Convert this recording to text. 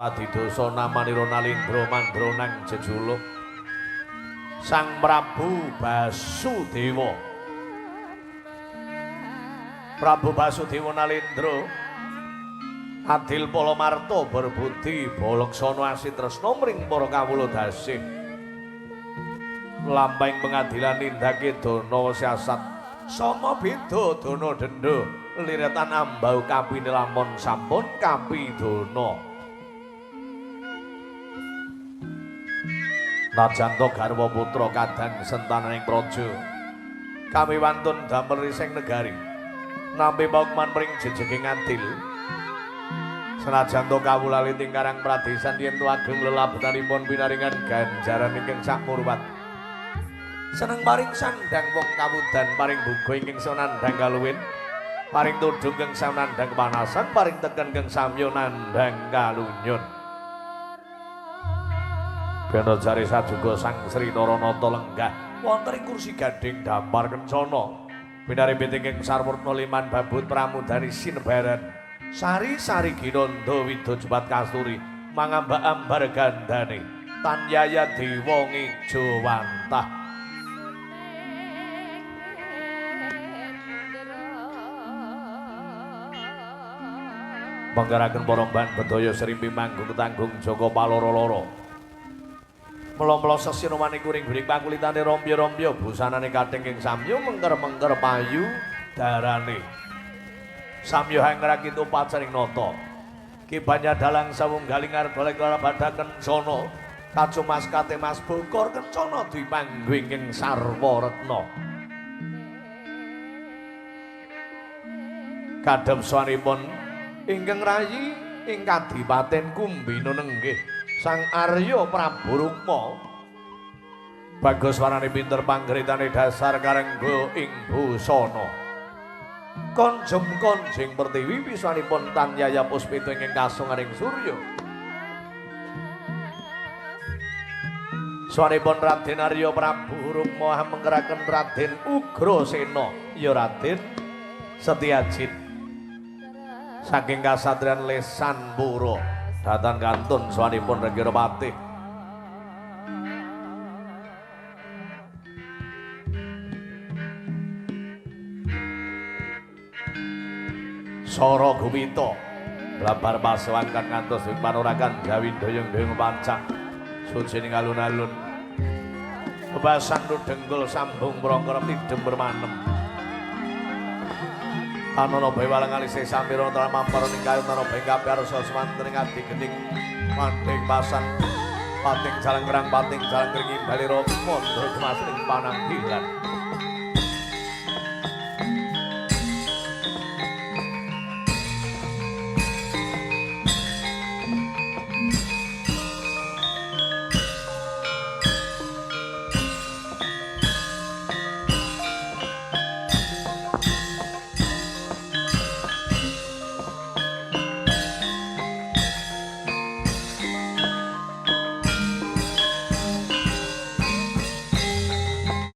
Adidosa namanira Nalindra mandra nang jejuluk Sang Prabu Basudewa. Prabu Basudewa Nalindra adil pala marta berbudi balaksana asitresna mring para kawula dasih. Lampahing pengadilan nindake dana siasat sama beda dana denda liretan ambau kapine lamun sampun kapidana. Najan to garwa putra kadang sentananing praja kami wantun damel riseng negari nampi paukman mring jejeging adil. Senajan to kawula liting karang pradesan yen ageng lelabetanipun pinaringan ganjaran ingkang sakmurwat. Seneng paring sandang wong kawudan, paring buga ingkang sanandhang kaluwin, paring tudung ingkang sanandhang kepanasan, paring teken ingkang samya nandhang kalunyun. Bena jare sajuga Sang Sri Naranata lenggah wonten ing kursi gading dampar kencana. Pinaripit ingkang sarwurna liman babut pramudani sinebaran. Sari-sari ginanda widya jepat kasturi mangambak ambar gandane tan yaya dewa ngejawantah. Manggaraken para mban bedaya srimpi manggung tanggung jaga paloro-loro. Mela-mela sesinomane kuring guring pakulitane rompya-rompya busanane kathing ing samya mengker-mengker payu darane. Samya hangrakit upacaring nata. Ki Banyadalang sawunggaling arga lara badha kencana kacumas kate Mas Bokor kencana dipangguing ing sarwa retna. Kadhep swanipun ingkang rayi ing Kadipaten Kumbina nenggih Sang Arya Prabu Rukma. Bagus warane pinter panggeritane dasar karengga ing busana. Konjem konjing pertiwi wiswanipun tan yaya puspita ingkang kasunganing surya. Swanipun Raden Arya Prabu Rukma mengkeraken Raden Ugrasena ya Raden Setyajid saking kasatriyan Lesanpura. Datan kantun swanipun Regira Patih. Sora gumita blabar pasewangkan ngantos ing panorakan jawi doyong-doyong pancak suci ning alun-alun. Bebasan dengkul sambung prangkara tidem permanem. Tanana bae walang alise samira mampar ning kayun tanah bae kabeh arsa semanten ing adi gening mandheng pasan pating jalan kerang pating jalan keringi balira mandra jemas ing pananggilan.